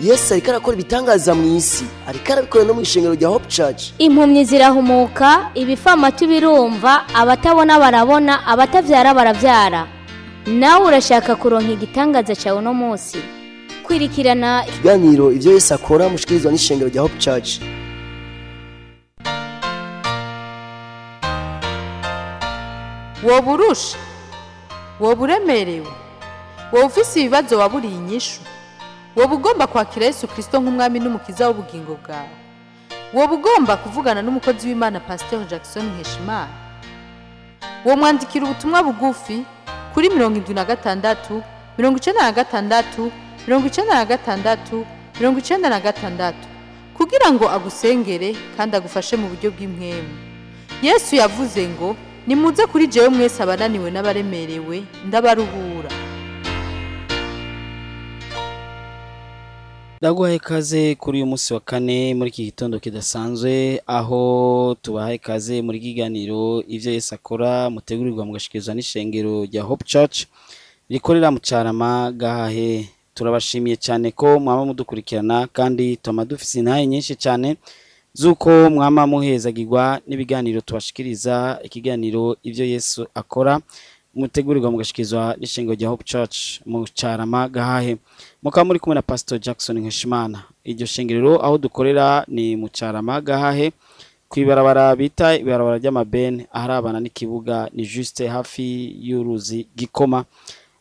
Yesu ariko arakora ibitangaza mu isi, ariko arabikora no mu ishengero rya Hope Church. Impumyi zirahumuka, ibifamatu birumva, abatabona barabona, abatavyara baravyara. Nawe urashaka kuronka igitangaza cyawe uno munsi? Kwirikirana ikiganiro Ivyo Yesu Akora mushikirizwa n'ishengero rya Hope Church. Woba urusha, woba uremerewe, woba ufise ibibazo waburiye inyishu, woba ugomba kwakira Yesu Kirisito nk'umwami n'umukiza w'ubugingo bwawe, woba ugomba kuvugana n'umukozi w'Imana Pasiteri Jackson Nkeshimana, womwandikira ubutumwa bugufi kuri 76 96 96 96 kugira ngo agusengere kandi agufashe mu buryo bw'impwemu. Yesu yavuze ngo: "Nimuze kuri jewe mwese abananiwe n'abaremerewe, ndabaruhura." Ndaguhaye ikaze kuri uyu munsi wa kane muri iki gitondo kidasanzwe, aho tubahaye ikaze muri kiganiro Ivyo Yesu Akora, mutegurirwa mugashikirizwa n'ishengero rya Hope Church rikorera mu Carama Gahahe. Turabashimiye cyane ko mwama mudukurikirana, kandi tuma dufise intahe nyinshi cyane z'uko mwama muhezagirwa n'ibiganiro tubashikiriza. Ikiganiro Ivyo Yesu Akora mutegurirwa mugashikirizwa n'ishengero rya Hope Church mu Carama Gahahe, mukaba muri kumwe na Pastor Jackson Nkeshimana. Iryo shengero aho dukorera ni mu Carama Gahahe, kw'ibarabara bita ibarabara ry'amabene, aharabana n'ikibuga, ni juste hafi y'uruzi Gikoma.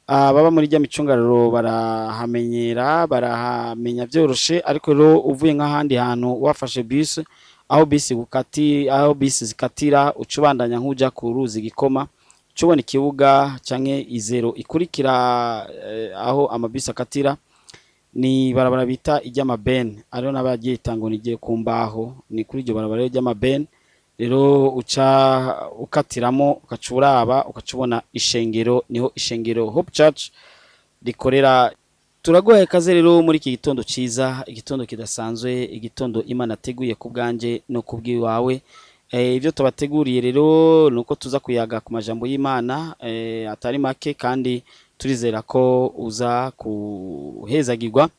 Ababa muri rya micungararo barahamenyera, barahamenya byoroshe. Ariko rero uvuye nk'ahandi hantu wafashe bus, aho bisi gukati, aho bisi zikatira, uca ubandanya nk'uja ku ruzi Gikoma, uca ubona ikibuga canke izero ikurikira aho amabisi akatira, ni barabara bita iry'amabene, ariho n'abaryita ngo nigiye ku mbaho. Ni kuri iryo barabara ry'amabene rero uca ukatiramo, ugaca uraba, ugaca ubona ishengero. Niho ishengero Hope Church rikorera. Turaguhaye ikaze rero muri iki gitondo ciza, igitondo kidasanzwe, igitondo Imana ateguye ku bwanje no ku bw'iwawe. Ibyo tubateguriye rero ni uko tuza kuyaga ku majambo y'Imana atari make, kandi turizera ko uza kuhezagirwa.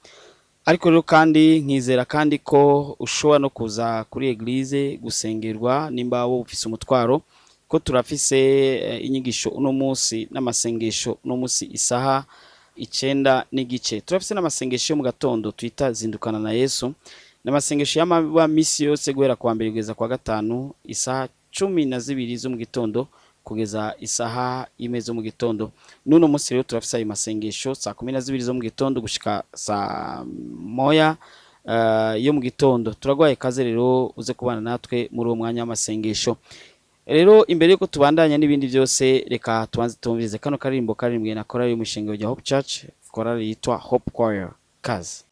Ariko rero kandi nkizera kandi ko ushobora no kuza kuri église gusengerwa nimba wowe ufise umutwaro, ko turafise inyigisho uno munsi n'amasengesho uno munsi isaha 9:30. Turafise n'amasengesho yo mu gatondo twita Zindukana na Yesu, n'amasengesho y'amaba misi yose guhera kuwa mbere kugeza kuwa gatanu, isaha 12 zo mu gitondo kugeza isaha 1 zo mu gitondo. N'uno munsi rero turafise ayo masengesho saa 12 zo mu gitondo gushika saa 1 yo mu gitondo. Turagwaye ikaze rero uze kubana natwe muri uwo mwanya w'amasengesho. Rero imbere yuko tubandanya n'ibindi byose, reka tubanze tumvirize kano karirimbo karirimbwe na korali y'umushinga wa Hope Church, korali yitwa Hope Choir. Kaze.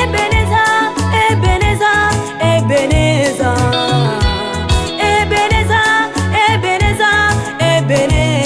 Ebeneza, Ebeneza, Ebeneza, Ebeneza, Ebeneza, Ebeneza.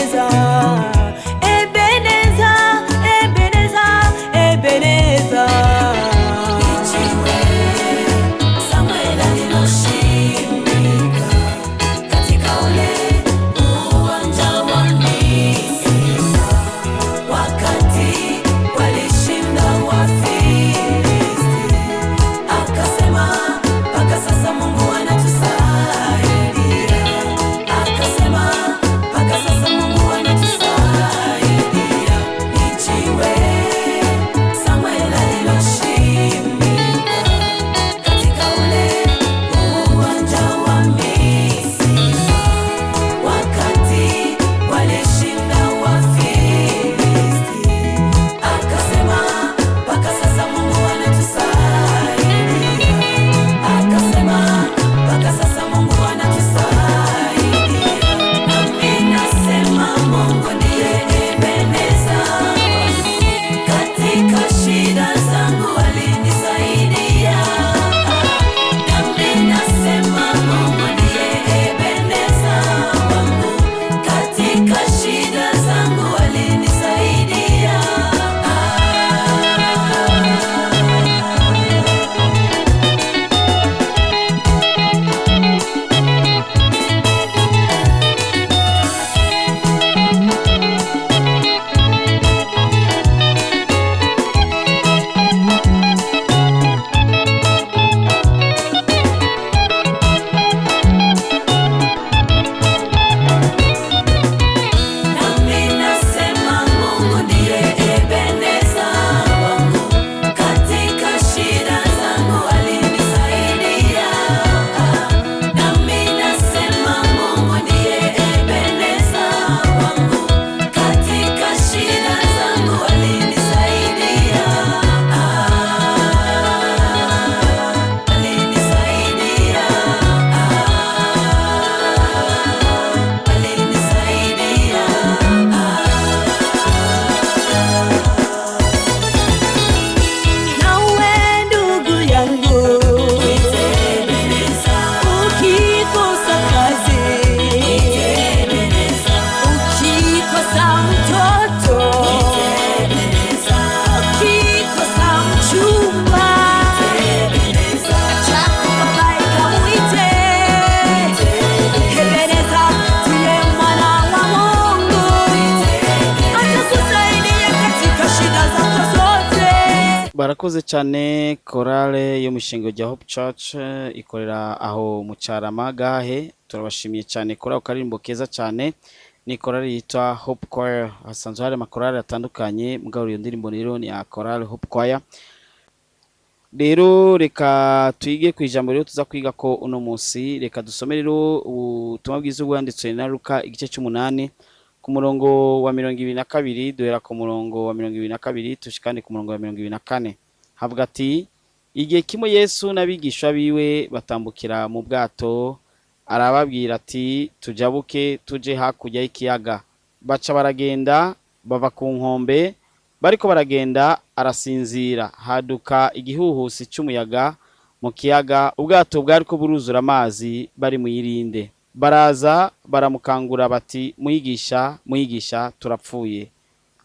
Barakoze cyane korale yo mu ishingo rya Hope Church ikorera aho mu Carama gahe. Turabashimiye cyane kuri ako karirimbo keza cyane. Ni korale yitwa Hope Choir. Hasanzwe hari amakorale atandukanye, mugabo iyo ndirimbo rero ni ya korale Hope Choir. Rero reka twige ku ijambo rero tuza kwiga ko uno munsi. Reka dusome rero ubutumwa bwiza bwanditswe na Luka igice c'umunani ku murongo wa 22, duhera ku murongo wa 22 tushikane ku murongo wa 24. Havuga ati: igihe kimwe Yesu n'abigishwa biwe batambukira mu bwato, arababwira ati: tujabuke tuje hakurya y'ikiyaga. Baca baragenda bava ku nkombe, bariko baragenda arasinzira. Haduka igihuhusi c'umuyaga mu kiyaga, ubwato bwariko buruzura amazi, bari muyirinde. Baraza baramukangura bati: mwigisha, mwigisha, turapfuye.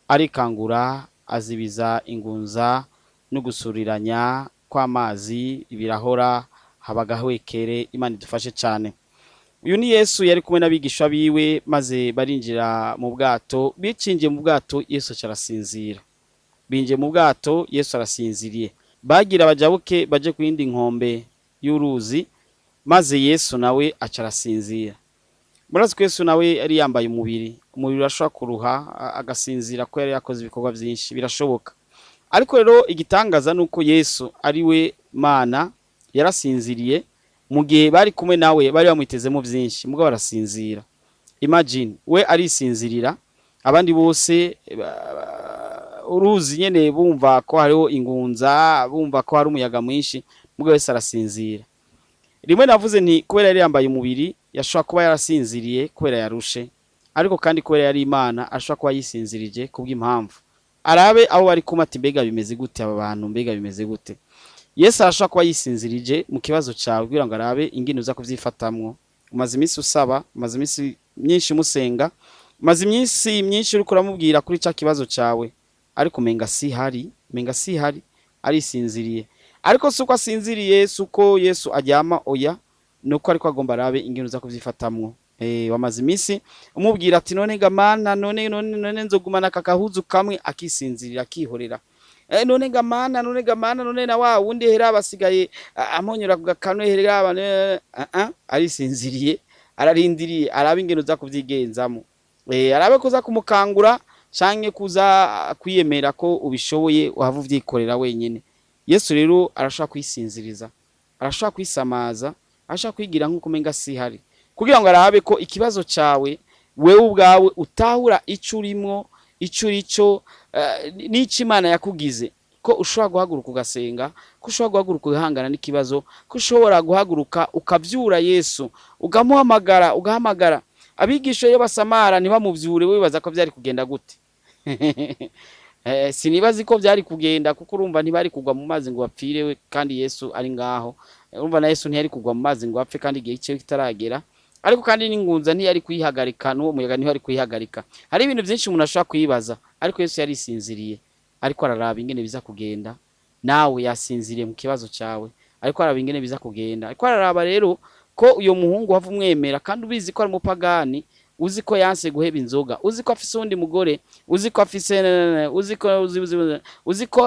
Arikangura azibiza ingunza no gusuriranya kw'amazi, birahora, haba gahwekere. Imana idufashe cyane. Uyu ni Yesu yari kumwe n'abigishwa biwe, maze barinjira mu bwato. Bicinjiye mu bwato, Yesu arasinzira. Binjiye mu bwato, Yesu arasinziriye. Bagira bajabuke baje ku yindi nkombe y'uruzi, maze Yesu nawe aca arasinzira. Murazi ko Yesu nawe yari yambaye umubiri. Umubiri urashobora kuruha agasinzira ko yari yakoze ibikorwa byinshi, birashoboka. Ariko rero igitangaza nuko Yesu ari we Mana yarasinziriye mu gihe bari kumwe nawe bari bamwitezemo byinshi, mugabo arasinzira. Imagine, we arisinzirira, abandi bose uruzi nyene bumva ko hariho ingunza, bumva ko hari umuyaga mwinshi, mugabo wese arasinzira. Rimwe navuze nti kubera yari yambaye umubiri yashobora kuba yarasinziriye kubera yarushe, ariko kandi kubera yari Imana ashobora kuba yisinzirije kubw'impamvu. Arabe aho bari kumwe ati mbega bimeze gute aba bantu, mbega bimeze gute. Yesu arashobora kuba yisinzirije mu kibazo cyawe kugira ngo arabe ingene uza kuvyifatamwo. Umaze iminsi usaba, umaze iminsi myinshi musenga, umaze iminsi myinshi uriko uramubwira kuri ca kibazo cyawe, ariko umenga si hari, umenga si hari, arisinziriye. Ariko suko asinziriye, suko Yesu aryama, oya, nuko ariko agomba arabe ingene uza kuvyifatamwo. Wamaze iminsi umubwira ati none gamana, none none none nzogumana aka kahuzu kamwe, akisinzirira akihorera. None gamana, none gamana, none na wa wundi hera basigaye amonyora ku gakano hera arisinziriye, ararindiriye arabe ingene uza kuvyigenzamo. Arabe kuza kumukangura canke kuza kwiyemera ko ubishoboye wahava uvyikorera wenyene. Yesu rero arashobora kwisinziriza, arashobora kwisamaza, arashobora kwigira nk'uko umenga si hari, kugira ngo arabe ko ikibazo cawe wewe ubwawe utahura ico urimwo, ico urico, n'ico Imana yakugize, ko ushobora guhaguruka ugasenga, ko ushobora guhaguruka ugahangana n'ikibazo, ko ushobora guhaguruka ukavyura Yesu, ukamuhamagara, ugahamagara. Abigisha iyo basamara ntibamuvyure, wibaza ko vyari kugenda gute? Sinibazi ko vyari kugenda, kuko urumva ntibari kugwa mu mazi ngo bapfire we, kandi Yesu ari ngaho. Urumva na Yesu ntiyari kugwa mu mazi ngo apfe kandi igihe cye kitaragera. Ariko kandi n'ingunza ntiyari kuyihagarika, n'uwo muyaga ntiyari kuyihagarika. Hari ibintu byinshi umuntu ashobora kwibaza, ariko Yesu yarisinziriye, ariko araraba ingene biza kugenda. Nawe yasinziriye mu kibazo cyawe, ariko araraba ingene biza kugenda. Ariko araraba rero ko uyo muhungu wava umwemera, kandi ubizi ko ari umupagani, uzi ko yanse guheba inzoga, uzi ko afise undi mugore, uzi ko afise, uzi ko, uzi, uzi, uzi, uzi ko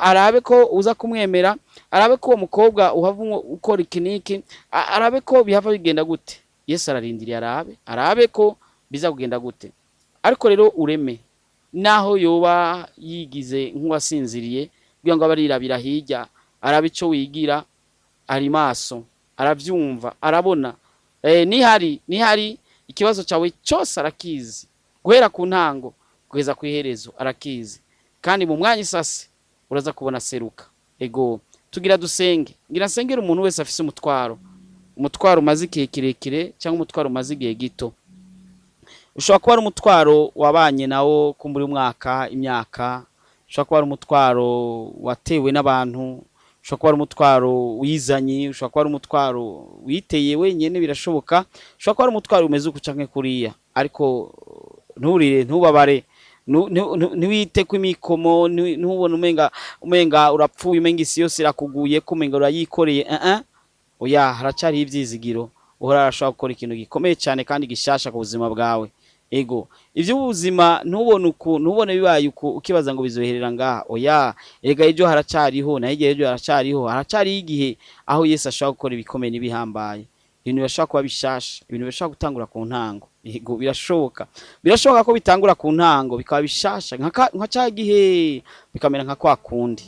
arabe ko uza kumwemera, arabe ko uwo mukobwa uhava ukora iki n'iki, arabe ko bihava bigenda gute. Yesu ararindiriye arabe ko biza kugenda gute. Ariko rero ureme naho yoba yigize nk'uwasinziriye, kugira ngo abe arirabira hirya, arabe ico wigira, ari maso, aravyumva, arabona. Nihari ikibazo cyawe cyose arakizi, guhera ku ntango kugeza ku iherezo arakizi, kandi mu mwanya isase uraza kubona seruka. Ego tugira dusenge, ngira nsengere umuntu wese afise umutwaro, umutwaro umaze igihe kirekire cyangwa umutwaro umaze igihe gito. Ushobora kuba ari umutwaro wabanye nawo kumbura umwaka, imyaka, ushobora kuba ari umutwaro watewe n'abantu, ushobora kuba ari umutwaro wizanye, ushobora kuba ari umutwaro witeye wenyene, birashoboka. Ushobora kuba ari umutwaro umeze uku canke kuriya, ariko nturire, ntubabare, ntiwite ku imikomo, ntubone umenga urapfuye, umenga isi yose irakuguye, ko umenga urayikoreye. Oya, haracariho ivyizigiro. Uhora arashobora gukora ikintu gikomeye cyane kandi gishasha ku buzima bwawe. Ego, ivy'ubuzima ntubone uku, ntubone bibaye uku, ukibaza ngo bizoherera ngaha. Oya, erega ejo haracariho, na hirya ejo haracariho, haracariho igihe aho Yesu ashobora gukora ibikomeye n'ibihambaye. Ibintu birashobora kuba bishasha, ibintu birashobora gutangura ku ntango. Yego, birashoboka, birashoboka ko bitangura ku ntango bikaba bishasha nka ca gihe, bikamera nka kwa kundi.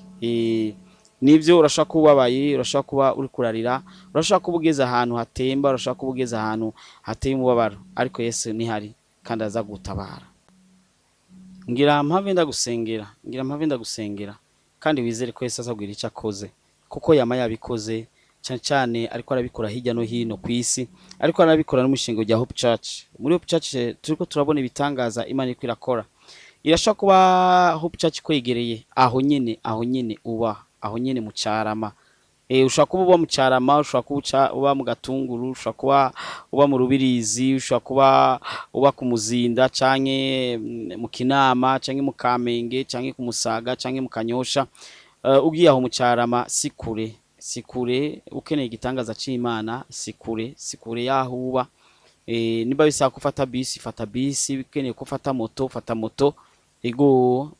Nivyo, urashobora kuba ubabaye, urashobora kuba uri kurarira, urashobora kuba ugeze ahantu hatemba, urashobora kuba ugeze ahantu hateye umubabaro, ariko Yesu nihari kandi aza gutabara. Ngira mpave ndagusengera, ngira mpave ndagusengera, kandi wizere ko Yesu azagugira icyo akoze, kuko yama yabikoze cyane cyane, ariko arabikora hirya no hino ku isi, ariko arabikora n'umushinga rya Hope Church. Muri Hope Church turiko turabona ibitangaza Imana iriko irakora. Irashobora kuba Hope Church kwegereye aho nyene, aho nyene uba, aho nyene mu Carama. Ushobora kuba uba mu Carama, ushobora kuba uba mu Gatunguru, ushobora kuba uba mu Rubirizi, ushobora kuba uba ku Muzinda canke mu Kinama canke mu Kamenge canke ku Musaga canke mu Kanyosha. Ugiye aho mu Carama si kure, si kure. Ukeneye igitangaza c'Imana si kure, si kure yaho uba. Niba bisaba ko ufata bisi, fata bisi. Ukeneye ko ufata moto, fata moto. Ego,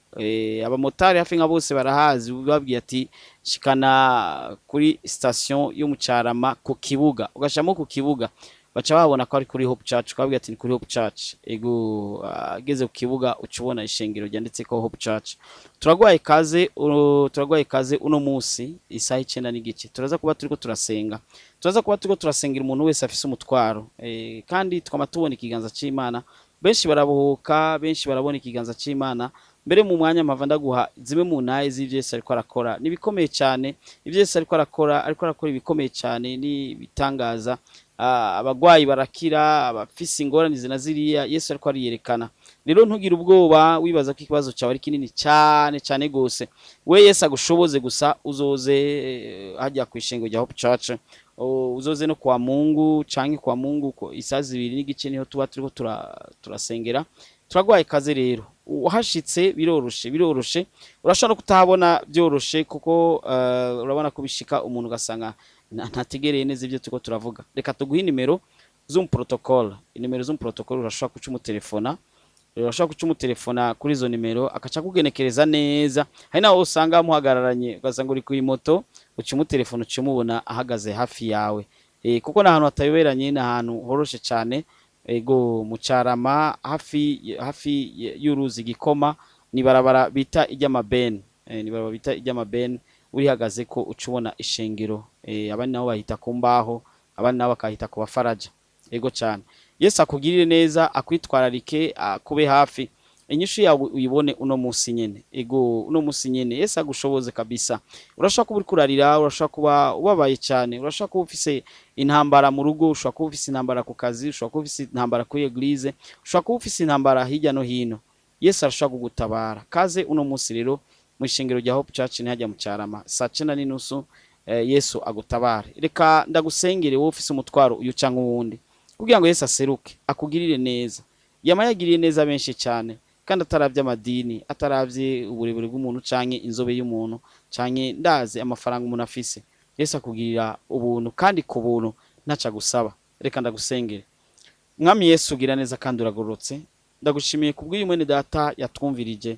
abamotari hafi nka bose barahazi, babwiye ati shikana kuri station yo mu Carama ku kibuga, ugashamo ku kibuga baca babona ko ari kuri Hope Church, ukababwira ati ni kuri Hope Church. Ego, ageze ku kibuga uca ubona ishengero ryanditse ko Hope Church. Turagwaye kaze, turagwaye kaze uno munsi isaha 9:15 turaza kuba turiko turasenga, turaza kuba turiko turasengera umuntu wese afise umutwaro. Kandi twama tubona ikiganza c'Imana, benshi barabohoka, benshi barabona ikiganza c'Imana. Mbere mu mwanya mpava ndaguha zimwe mu ntahe z'ivyo Yesu ariko arakora, ni ibikomeye cyane ivyo Yesu ariko arakora, ariko arakora ibikomeye cyane n'ibitangaza. Abagwayi barakira, abafise ingorane zina ziriya, Yesu ariko ariyerekana. Rero ntugire ubwoba wibaza ko ikibazo cyawe ari kinini cyane cyane gose. We Yesu agushoboze gusa uzoze hajya ku ishengo rya Hope Church, uzoze no kwa Mungu canke kwa Mungu ko isaha 2:15 niho tuba turiko turasengera. Turagwaye kaze rero, uhashitse biroroshe, biroroshe. Urashobora no kutahabona byoroshe, kuko urabona ko bishika umuntu ugasanga ntategereye neza ibyo turiko turavuga. Reka tuguhe inimero z'umuprotocole, inimero z'umuprotocole urashobora kuca umutelefona, urashobora kuca umutelefona kuri izo nimero akaca kugenekereza neza. Hari naho usanga muhagararanye, ugasanga uri kuri moto, uca umutelefona uca umubona ahagaze hafi yawe. Kuko ni ahantu hatayoberanye, ni ahantu horoshe cyane. Ego, mu Carama hafi hafi y'uruzi Gikoma, ni barabara bita iry'amabeni. Ni barabara bita iry'amabeni, urihagaze ko uca ubona ishengero. Abandi nabo bahita ku mbaho, abandi nabo bakahita ku bafaraja. Ego cyane, Yesu akugirire neza, akwitwararike, akube hafi, inyishu yawe uyibone uno munsi nyene. Ego, uno munsi nyene Yesu agushoboze kabisa. Urashobora kuba uriko urarira, urashobora kuba ubabaye cyane, urashobora kuba ufise intambara mu rugo, ushobora kuba ufise intambara ku kazi, ushobora kuba ufise intambara kuri eglise, ushobora kuba ufise intambara hirya no hino. Yesu arashobora kugutabara. Kaze uno munsi rero mu ishengero rya Hope Church ntihajya mu Carama saa 9:30, Yesu agutabare. Reka ndagusengere wowe ufise umutwaro uyu canke uwundi, kugira ngo Yesu aseruke akugirire neza. Yama yagiriye neza benshi cyane, kandi ataravye amadini, ataravye uburebure bw'umuntu canke inzobe y'umuntu canke ndazi amafaranga umuntu afise. Yesu akugirira ubuntu kandi ku buntu, ntaca gusaba. Reka ndagusengere. Mwami Yesu, ugira neza kandi uragororotse, ndagushimiye kubw'uyu mwene data yatwumvirije,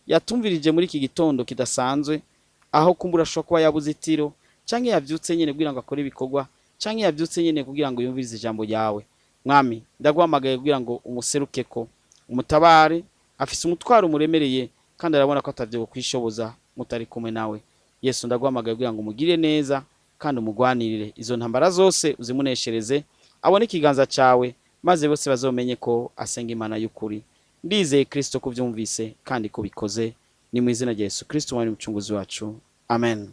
yatumvirije muri iki gitondo kidasanzwe, aho kumbura ashobora kuba yabuze itiro, canke yavyutse nyene kugira ngo akore ibikorwa, canke yavyutse nyene kugira ngo yumvirize ijambo ryawe. Mwami, ndaguhamagaye kugira ngo umuserukeko, umutabare, afise umutwaro umuremereye kandi arabona ko atavyo kwishoboza mutari kumwe nawe. Yesu, ndaguhamagaye kugira ngo umugire neza kandi umugwanirire izo ntambara zose, uzimuneshereze, abone ikiganza cawe, maze bose bazomenye ko asenga Imana y'ukuri. Ndizeye Kristo kuvyumvise kandi kubikoze, ni mu izina rya Yesu Kristo wari umucunguzi wacu, amen.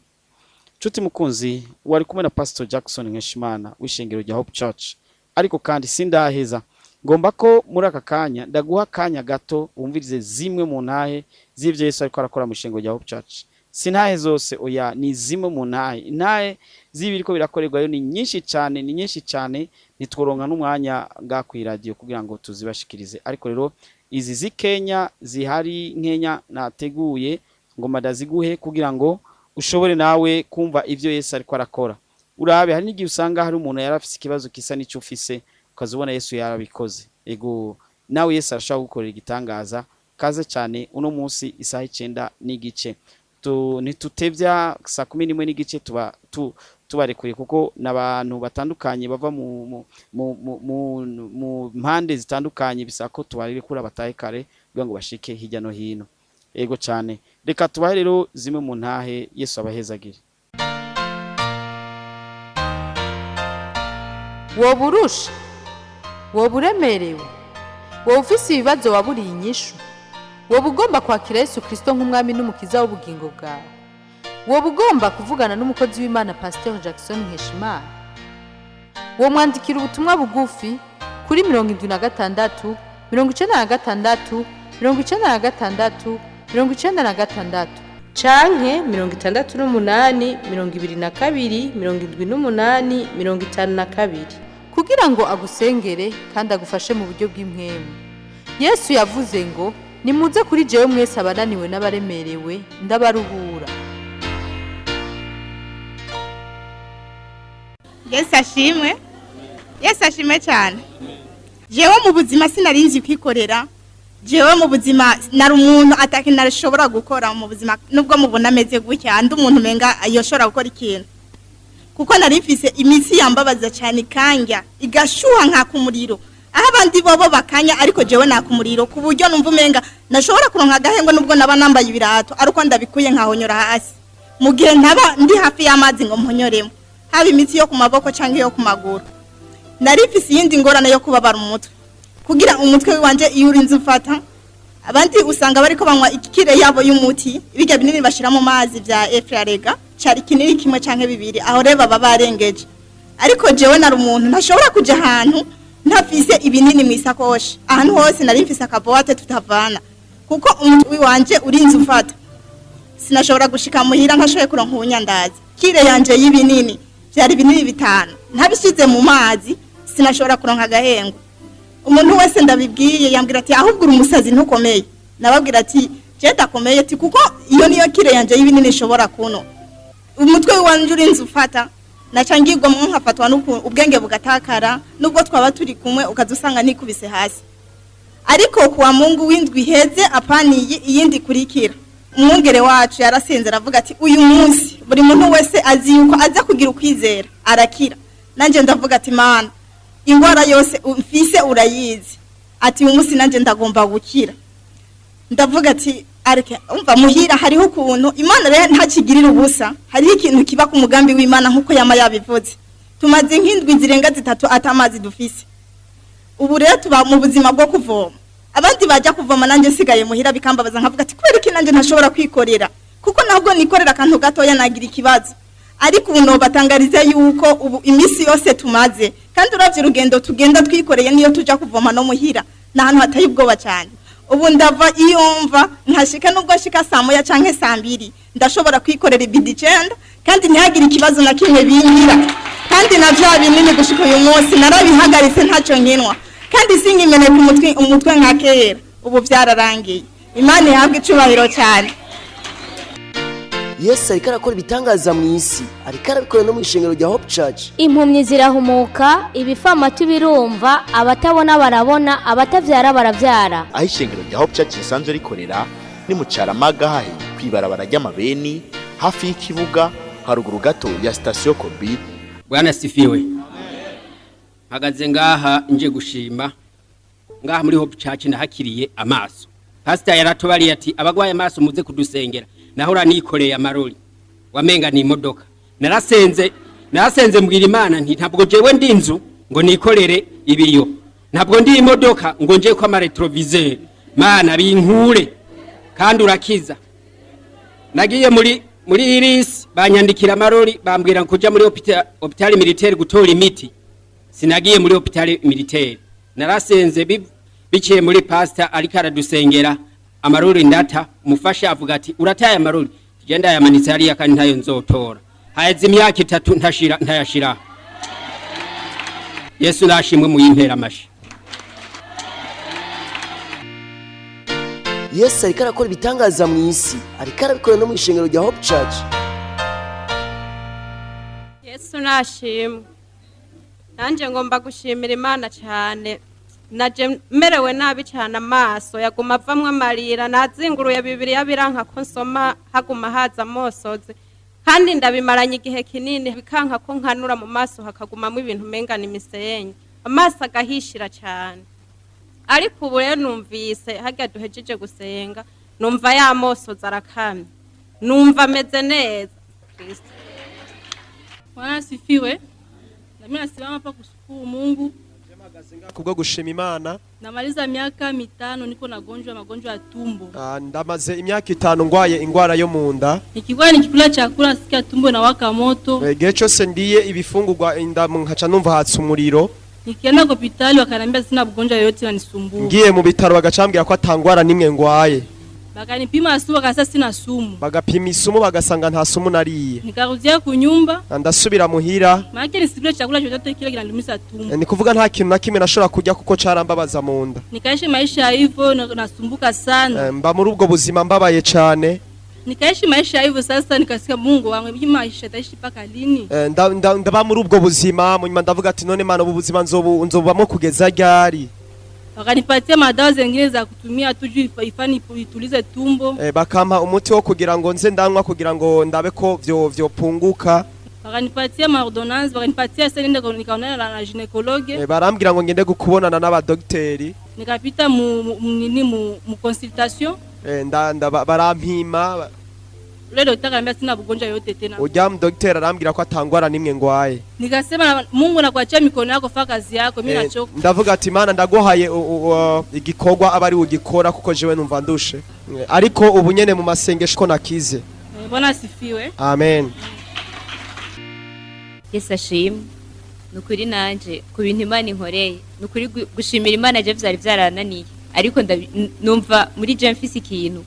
Nshuti mukunzi, wari kumwe na Pastor Jackson Nkeshimana w'ishengero rya Hope Church. Ariko kandi sindaheza, ngomba ko muri aka kanya ndaguha akanya gato wumvirize zimwe mu ntahe z'ivyo Yesu ariko arakora mu ishengero rya Hope Church. Si ntahe zose, oya, ni zimwe mu ntahe. Intahe z'ibiriko birakorerwayo ni nyinshi cyane, ni nyinshi cyane, ntitworonka n'umwanya ngaha kw'iradiyo kugira ngo tuzibashikirize. Ariko rero izi z'Ikenya zihari nkenya nateguye ngomba ndaziguhe kugira ngo ushobore nawe kumva ivyo Yesu ariko arakora. Urabe, hari n'igihe usanga hari umuntu yari afise ikibazo kisa n'ico ufise, ukazubona Yesu yarabikoze. Ego, Nawe Yesu arashobora gukorera igitangaza. Kaze cyane uno munsi isaha 9:15. Ntitutevya, saa 11:15 tuba tubarekuye, kuko n'abantu batandukanye bava mu mpande zitandukanye, bisaba ko tubarekura batahe kare kugira ngo bashike hirya no hino. Ego cyane, reka tubahe rero zimwe mu ntahe. Yesu abahezagire. Woba urusha, woba uremerewe, woba ufise ibibazo waburiye inyishu, woba ugomba kwakira Yesu Kirisito nk'umwami n'umukiza w'ubugingo bwawe, woba ugomba kuvugana n'umukozi w'Imana Pasiteri Jackson Nkeshimana, womwandikira ubutumwa bugufi kuri 76 96 96 96 canke 68 22 78 52 kugira ngo agusengere kandi agufashe mu buryo bw'impwemu. Yesu yavuze ngo: "Nimuze kuri jewe mwese abananiwe n'abaremerewe, ndabaruhura." Yesu ashimwe, Yesu ashimwe cyane. Jewe mu buzima sinarinzi kwikorera. Jewe mu buzima nari umuntu atakintu narashobora gukora mu buzima. Nubwo mubona ameze gutya, andi umuntu umenga yoshobora gukora ikintu, kuko nari mfise imitsi yambabaza cyane, ikanja igashuha nkaka umuriro, aho abandi bobo bakanya, ariko jewe naka umuriro ku buryo numva umenga nashobora kuronka agahengo nubwo naba nambaye ibirato, ariko ndabikuye nkahonyora hasi mu gihe ntaba ndi hafi y'amazi ngo mponyoremo, haba imitsi yo ku maboko cyangwa iyo ku maguru. Nari mfise iyindi ngorane yo kubabara umutwe, kugira umutwe wanje iyo urinze ufata. Abandi usanga bariko banywa ikire yabo y'umuti, bijya binini bashira mu mazi bya Efrarega, cari kinini kimwe canke bibiri, aho rero baba barengeje. Ariko jewe nari umuntu ntashobora kuja ahantu ntafise ibinini mu isakoshi. Ahantu hose nari mfise akaboîte tutavana, kuko umutwe wanje urinze ufata, sinashobora gushika muhira ntashoboye kuronka ubunyandazi. Kire yanje y'ibinini byari binini bitanu, ntabishyize mu mazi sinashobora kuronka agahengo. Umuntu wese ndabibwiye yambwira ati: "Ahubwo uri umusazi, ntukomeye." Nababwira ati: "Je ndakomeye," ati kuko iyo niyo kire yanje y'ibinini ishobora kuno. Umutwe wanje urinze ufata, naca ngirwamwo nkafatwa ubwenge bugatakara, nubwo twaba turi kumwe ukaza usanga nikubise hasi. Ariko kuwa Mungu w'indwi iheze, apaniye iyindi ikurikira, umwungere wacu yarasenze aravuga ati: "Uyu munsi buri muntu wese azi yuko aza kugira ukwizera arakira." Nanjye ndavuga ati: "Mana, ingwara yose mfise urayizi," ati uyu munsi nanjye ndagomba gukira. Ndavuga ati areke umva muhira hariho ukuntu Imana rero ntakigirira ubusa, hariho ikintu kiba ku mugambi w'Imana nk'uko yama yabivuze. Tumaze nk'indwi zirenga 3 atamazi dufise. Ubu rero tuba mu buzima bwo kuvoma, abandi bajya kuvoma, nanjye nsigaye muhira. Bikambabaza, nkavuga ati: "Kubera iki nanjye ntashobora kwikorera?" Kuko ntabwo nikorera akantu gatoya nagira ikibazo. Ariko ubu nobatangariza yuko ubu iminsi yose tumaze, kandi uravye urugendo tugenda twikoreye niyo tuja kuvoma no muhira, ni ahantu hateye ubwoba cyane. Ubu ndava iyo mva nkashika, nubwo nshika saa 1 canke saa 2, ndashobora kwikorera ibidi 9 kandi ntihagire ikibazo na kimwe bingira. Kandi na vya binini gushika uyu munsi narabihagaritse, ntacyo nkinwa, kandi sinkimeneka umutwe nka kera. Ubu byararangiye. Imana ihabwe icubahiro cyane. Yesu ariko arakora ibitangaza mu isi, ariko arabikora no mu ishengero rya Hope Church. Impumyi zirahumuka, ibifamatu birumva, abatabona barabona, abatavyara baravyara. Aho ishengero rya Hope Church risanzwe rikorera ni mu Caramaga, hahe kwibarabara ry'amabeni, hafi y'ikibuga, haruguru gato ya sitasiyo Kobi. Bwana sifiwe. Mpagaze ngaha nje gushima. Ngaha muri Hope Church nahakiriye amaso. Pastor yaratubariye ati: "Abagwaye amaso muze kudusengera." Nahora nikoreye amarori wamenga ni imodoka. Narasenze, narasenze, mbwira Imana nti: "Ntabwo jewe ndi inzu ngo nikorere ibiyo, ntabwo ndi imodoka ngo nje ko amarétroviseur. Mana, binkure kandi urakiza." Nagiye muri Iris, banyandikira amarori, bambwira kuja muri hôpital militaire gutora imiti. Sinagiye muri hôpital militaire. Narasenze biciye muri pastor ariko aradusengera, amarori ndata. Umufasha avuga ati: "Urataye amarori." Genda yamanitse hariya kandi ntayo nzotora. Haheze imyaka 3 ntashira ntayashira. Yesu nashimwe, muyimpera amashi. Yesu ariko arakora ibitangaza mu isi, ariko arabikora no mu ishengero rya Hope Church. Yesu nashimwe. Nanjye ngomba gushimira Imana cyane. Naje merewe nabi cyane, amaso yaguma avamwo amarira, nazinguruye Bibiliya biranka ko nsoma, haguma haza amosozi, kandi ndabimaranye igihe kinini, bikanka ko nkanura mu maso, hakagumamo ibintu umenga ni imisenyi, amaso agahishira cyane. Ariko ubu rero numvise harya duhejeje gusenga, numva ya mosozi arakamye, numva ameze neza. Kristo. Bwana asifiwe. Na mimi nasimama hapa kushukuru Mungu. Kubwo gushima Imana. Namaliza miaka 5 niko nagonjwa magonjwa ya tumbo. Ah, ndamaze imyaka 5 ngwaye ingwara yo mu nda. Nikikuwa nikikula chakula nasikia tumbo inawaka moto. Igihe cyose ndiye ibifungurwa inda nkaca numva hatse umuriro. Nikienda kwa hospitali wakaniambia sina mgonjwa yoyote inanisumbua. Ngiye mu bitaro bagacambwira ko atangwara nimwe ngwaye. Bakanipima sumu wakasema sina sumu. Bagapima isumu bagasanga nta sumu nariye. Nikarudia kunyumba, Ndasubira muhira. maana nisikule chakula chochote kile kinaniumiza tumbo. Ni kuvuga nta kintu na kimwe nashobora kurya kuko carambabaza mu nda. Nikaishi maisha hivyo nasumbuka sana. Mba muri ubwo buzima mbabaye cane. Nikaishi maisha hivyo sasa, nikasikia Mungu wangu, hii maisha itaishi mpaka lini? Ndaba muri ubwo buzima, mu nyuma ndavuga ati none Mana, ubu buzima nzobubamo kugeza ryari? Wakanipatia madawa zingine za kutumia tu juu ifani itulize tumbo. Bakampa umuti wo kugira ngo nze ndanywa kugira ngo ndabe ko vyo vyopunguka. Wakanipatia ma ordonnance, wakanipatia sasa niende nikaonana na gynécologue. Barambwira ngo ngende gukubonana n'abadogiteri. Nikapita mu nini mu consultation. Barampima. Ule daktari akaniambia sina ugonjwa yoyote tena. Ujya mu dogiteri arambwira ko atangwara nimwe ngwaye. Nikasema Mungu, nakuachia mikono yako, fanya kazi yako, mimi nachoka. Ndavuga ati Mana, ndaguhaye igikorwa aba ari ugikora kuko jewe numva ndushe. Ariko ubu nyene mu masengesho ko nakize. Bwana asifiwe. Amen. Yesu ashimwe. Ni ukuri nanje ku bintu Imana inkoreye, ni ukuri gushimira Imana je vyari vyarananiye, ariko numva muri je mfise ikintu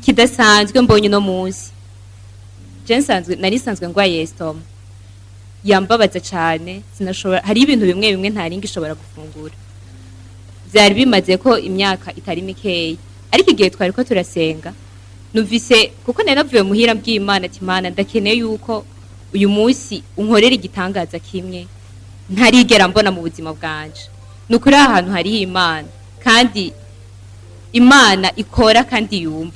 kidasanzwe mbonye uno munsi. Je nsanzwe nari nsanzwe ngwaye estomac yambabaza cane, sinashobora, hari ibintu bimwe bimwe ntari ngishobora gufungura. Vyari bimaze ko imyaka itari mikeyi, ariko igihe twari ko turasenga numvise, kuko nari navuye muhira mbwiye Imana ati Mana, ndakeneye yuko uyu munsi unkorera igitangaza kimwe ntarigera mbona mu buzima bwanje. Ni ukuri aha hantu hariho Imana, kandi Imana ikora kandi yumva.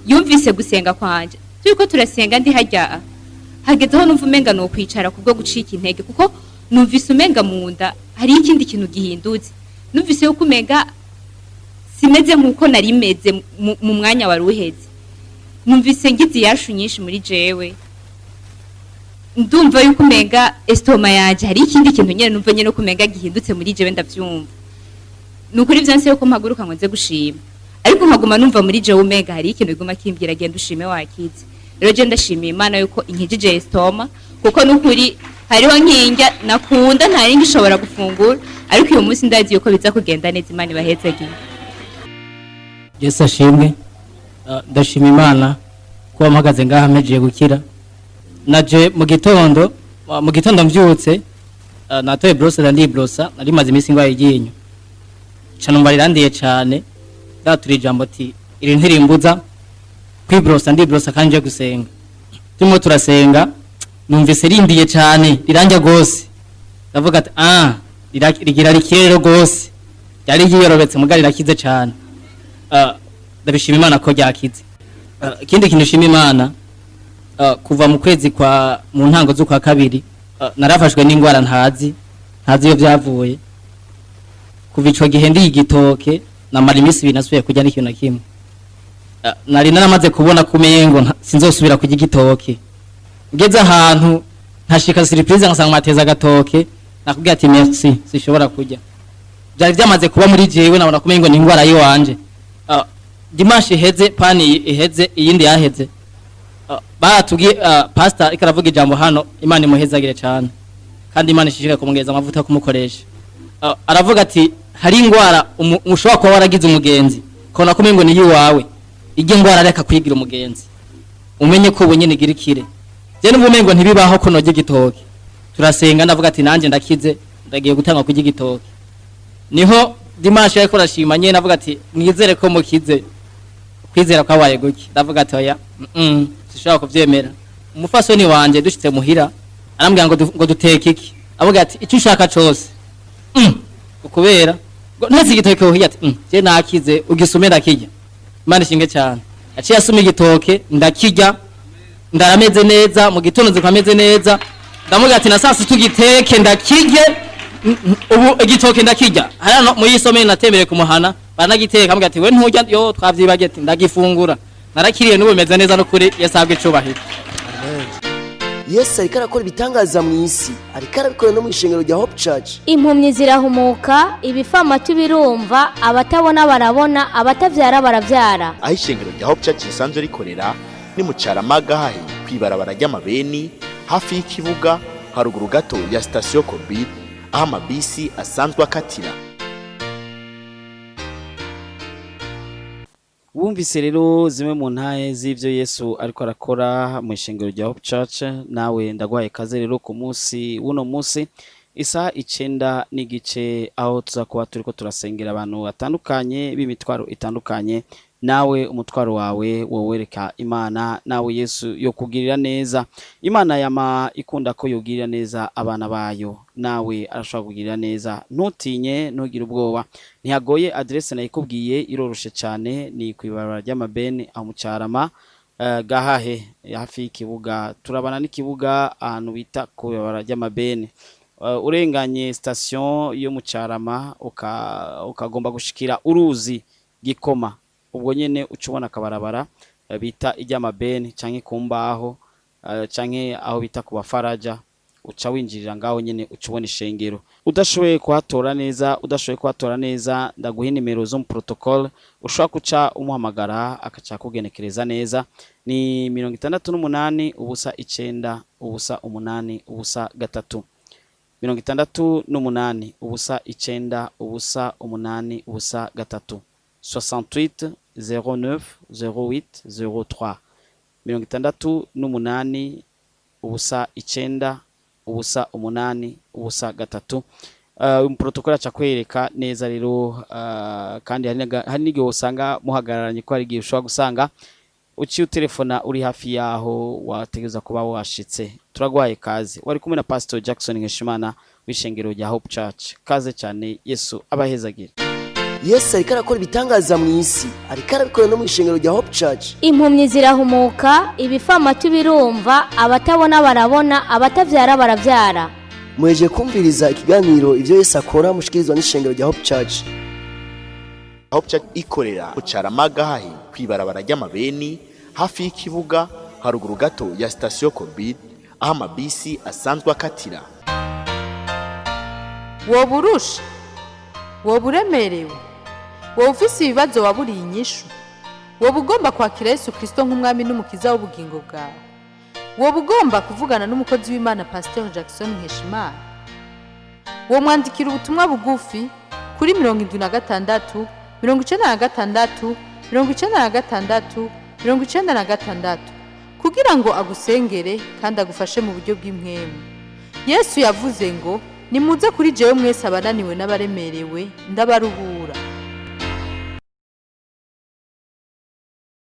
Yumvise gusenga kwanje turiko turasenga ndi harya, hagezeho numva umenga ni ukwicara kubwo gucika intege, kuko numvise umenga mu nda hariho ikindi kintu gihindutse. Numvise yuko umenga simeze nk'uko nari meze mu mwanya wari uheze. Numvise ngize iyashu nyinshi muri jewe, ndumva yuko umenga estomac yanje hari ikindi kintu nyene numva nyene ko umenga gihindutse muri jewe, ndavyumva. Ni ukuri vyanse yuko mpaguruka ngo nze gushima, ariko nkaguma numva muri jewe umenga hari ikintu biguma kimbwira genda ushime wakize. Rero je ndashimiye Imana yuko inkijije estomac, kuko nukuri hariho nkinjya nakunda ntari ngishobora gufungura, ariko uyu munsi ndazi yuko biza kugenda neza. Imana ibahezagiye. Yesu ashimwe. Ndashima Imana kuba mpagaze ngaha mpejeje gukira. Naje mu gitondo mvyutse, natoye brosse ndibrosa, nari maze iminsi ngwaye iryinyo, ca numva rirandiye cane. Ndatura ijambo ati iri ntirimbuza kwibrosa, ndibrosa kandi nje gusenga. Turimo turasenga numvise rindiye cane, riranja gose. Ndavuga ati ah, rigira rikire rero gose. Ryari ryiyorobetse muga rirakize cane. Ndabishima Imana ko ryakize. Ikindi kintu nshima Imana, kuva mu kwezi kwa mu ntango z'ukwa kabiri, narafashwe n'ingwara ntazi iyo vyavuye. Kuva ico gihe ndiye igitoke namara iminsi 2 nasubiye kurya n'ikintu na kimwe. Nari naramaze kubona kumengo sinzosubira kurya igitoke. Ngeze ahantu nkashika surprise ngasanga mateza agatoke, nakubwiye ati merci, sishobora kurya. Byari byamaze kuba muri jewe, nabona kumengo ni ingwara yiwanje. Dimanche iheze, pani iheze, iyindi yaheze, baratubwiye, pastor ariko aravuga ijambo hano, Imana imuhezagire cyane kandi Imana ishishikaye kumugeza amavuta yo kumukoresha. Aravuga ati hari ingwara ushobora kuba waragize umugenzi ukabona ko umengo ni iwawe, ijya ngwara reka kwigira umugenzi, umenye ko ubu nyene igira ikire. Je numva umengo ntibibaho ko norya igitoke. Turasenga, ndavuga ati nanjye ndakize, ndagiye gutanga kurya igitoke. Niho dimanche yariko arashima nyene avuga ati mwizere ko mukize, kwizera kwabaye guki. Ndavuga ati oya, sishobora kuvyemera. Umufasoni wanje dushitse muhira arambwira ngo ngo duteke iki, avuga ati icyo ushaka cose. Ngo kubera ngo ntetse igitoke wohirya, ati je nakize, ugisume ndakirya. Imana ishimwe cyane. Aciye asuma igitoke ndakirya, ndarameze neza. Mu gitondo nzi ameze neza, ndamubwira ati na saa sita ugiteke ndakirye. Ubu igitoke ndakirya. Hariya no muri isomero natembereye kumuhana baranagiteka, ambwira ati we nturya, yo twavyibagiye, ati ndagifungura, narakiriye, n'ubu bimeze neza. No kuri Yesu ahabwe icubahiro. Yesu ariko arakora ibitangaza mu isi, ariko arabikora no mu ishengero rya Hope Church. Impumyi zirahumuka, ibifamatu birumva, abatabona barabona, abatavyara baravyara. Aho ishengero rya Hope Church risanzwe rikorera ni mu Caramaga, hahe kw'ibarabara ry'Amabeni, hafi y'ikibuga, haruguru gato ya sitasiyo Kobil, aho amabisi asanzwe akatira. Wumvise rero zimwe mu ntahe z'ibyo Yesu ariko arakora mu ishengero rya Hope Church. Nawe ndaguhaye kaze rero ku munsi w'uno munsi isaha 9:30, aho tuzakuba turiko turasengera abantu batandukanye b'imitwaro itandukanye. Nawe umutwaro wawe wowereka Imana, nawe Yesu yo kugirira neza. Imana yama ikunda ko yogirira neza abana bayo, nawe arashobora kugirira neza. Ntutinye, ntugire ubwoba, ntihagoye. Adresse nayikubwiye, iroroshe cyane, ni ku ibarabara ry'Amabeni aho mu Carama, Gahahe, hafi y'ikibuga. Turabana n'ikibuga ahantu bita ku ibarabara ry'Amabeni. Urenganye station yo mu Carama, ukagomba gushikira uruzi Gikoma, ubwo nyene uca ubona akabarabara bita iry'Amabeni, canke ku mbaho, canke aho bita ku Bafaraja, uca winjirira ngaho nyene, uca ubona ishengero. Udashoboye kuhatora neza, ndaguha inimero zo mu protocole ushobora guca umuhamagara akaca kugenekereza neza. Ni 68 0 9 0 8 0 3, 68 0 9 0 8 0 3, 68 09 08 03, 68 0 9 0 8 0 3. Protocole aca kwereka neza rero. Kandi hari n'igihe usanga muhagararanye, ko hari igihe ushobora gusanga uciye utelefona uri hafi yaho wategereza kuba washitse. Turaguhaye kaze. Wari kumwe na Pastor Jackson Nkeshimana w'ishengero rya Hope Church. Kaze cyane, Yesu abahezagire. Yesu ariko arakora ibitangaza mu isi, ariko arabikora no mu ishengero rya Hope Church. Impumyi zirahumuka, ibifamatu birumva, abatabona barabona, abatavyara baravyara. Muheje kumviriza ikiganiro Ibyo Yesu Akora, mushikirizwa n'ishengero rya Hope Church. Hope Church ikorera mu Caramaga, hahe kw'ibarabara ry'Amabeni, hafi y'ikibuga, haruguru gato ya sitasiyo Kobil, aho amabisi asanzwe akatira. Woba urusha, woba uremerewe, woba ufise ibibazo waburiye inyishu, woba ugomba kwakira Yesu Kirisito nk'umwami n'umukiza w'ubugingo bwawe, woba ugomba kuvugana n'umukozi w'Imana Pasiteri Jackson Nkeshimana, womwandikira ubutumwa bugufi kuri 76 96 96 96 kugira ngo agusengere kandi agufashe mu buryo bw'impwemu. Yesu yavuze ngo: "Nimuze kuri jewe mwese abananiwe n'abaremerewe, ndabaruhura."